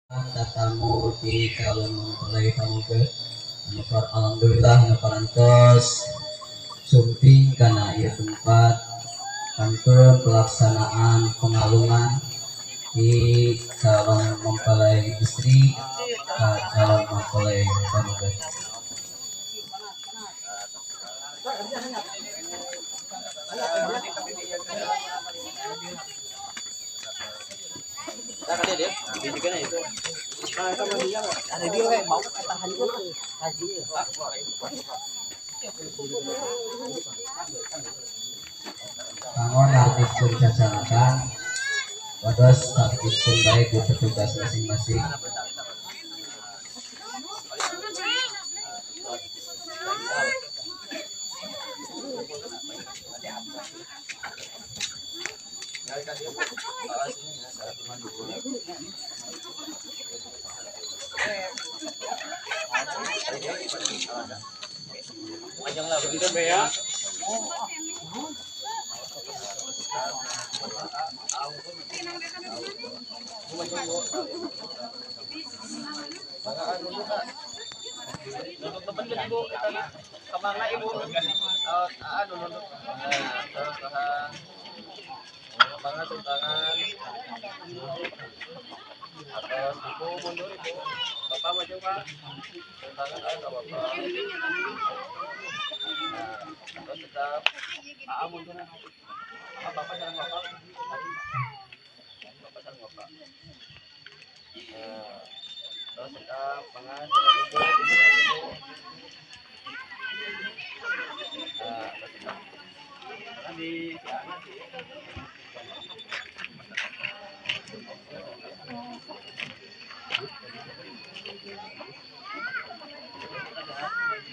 Tatamu ti calon mempelai pamoget anu alhamdulillah nu parantos sumping kana ieu tempat pantun pelaksanaan pengalungan di calon mempelai istri ka calon mempelai pamoget. Kanggo nartibkeun cacalakan wados tartibkeun bae ku petugas masing-masing.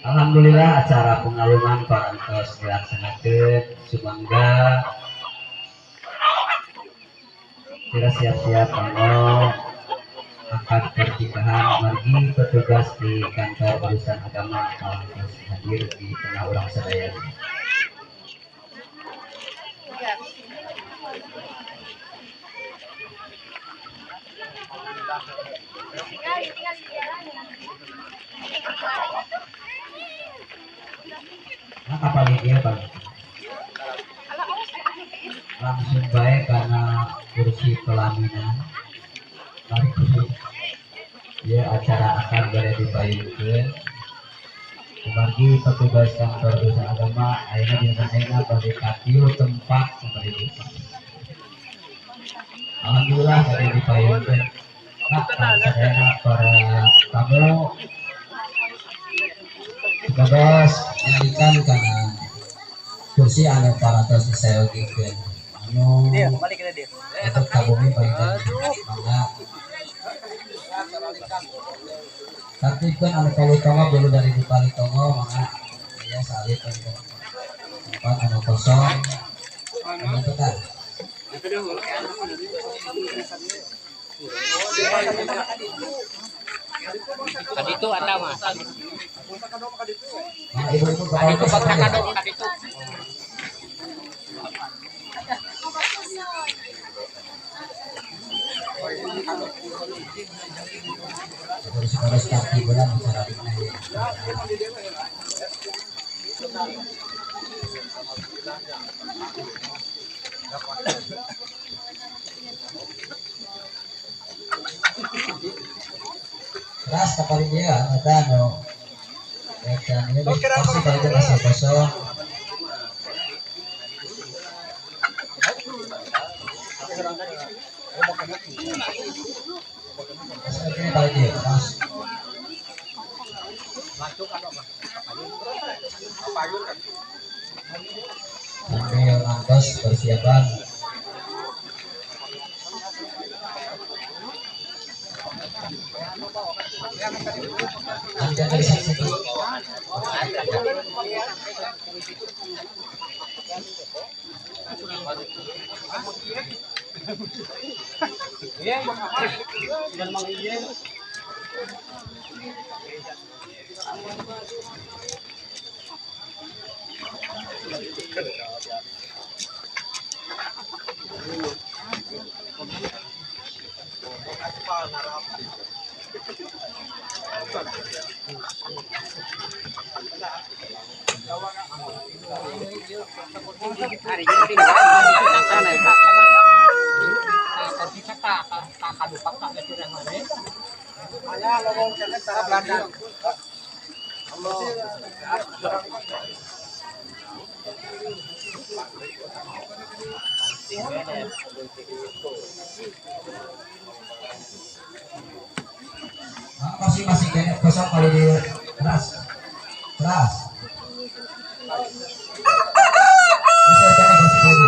Alhamdulillah acara pengalungan parantos dilaksanakeun, sumangga tidak siap-siap kanggo akad pernikahan margi petugas di kantor urusan agama parantos hadir di tengah urang sadaya. Nah, kapal dia bang langsung baik karena kursi pelaminan. Mari ya acara akan boleh dipayungkeun. Kumargi petugas kantor urusan agama ayeuna dina ayeuna bade ka tilu tempat seperti itu. Alhamdulillah bade dipayungkeun. Nah, sadayana para tamu tugas nyalikan kana kursi anu parantos disayogikeun anu untuk kabumi panginten mangga tertibkeun anu palitongo dulu dari di palitongo mangga ya salib tempat anu kosong anu tekan. Kaditu ada mas. Nah, ibu-ibu Kaditu kepala bakal kaditu. Harus tartibulan bicara dina ya. Keras kapal dia eta anu dan ini pasti kalau itu masih kosong. Ini balik dia, mas. Sambil ngantos persiapan. Anda dari saksi. Masih masih kayaknya kosong kalau di keras keras. Bisa kayaknya kosong lagi.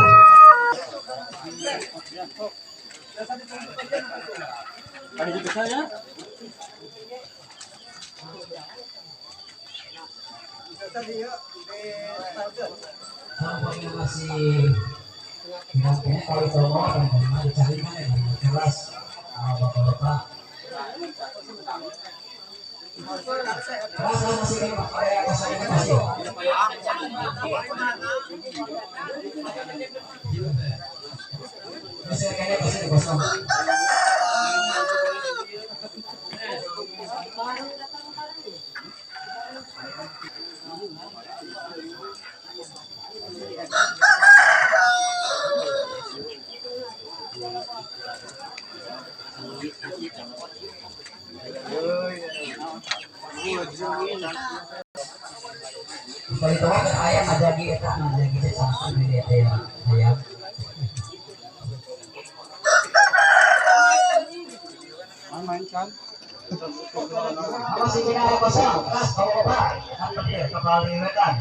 Tampaknya masih kira-kira kalau tomo dan dicari mana ya keras. Bapak-bapak. Keras masih ini Pak, area kosong ini masih. Masih kayaknya masih kosong. Kalau itu kan ayam ada di eta ada di sama di ayam ayam. Masih kena kosong, keras bapak-bapak. Apa dia kepala wetan.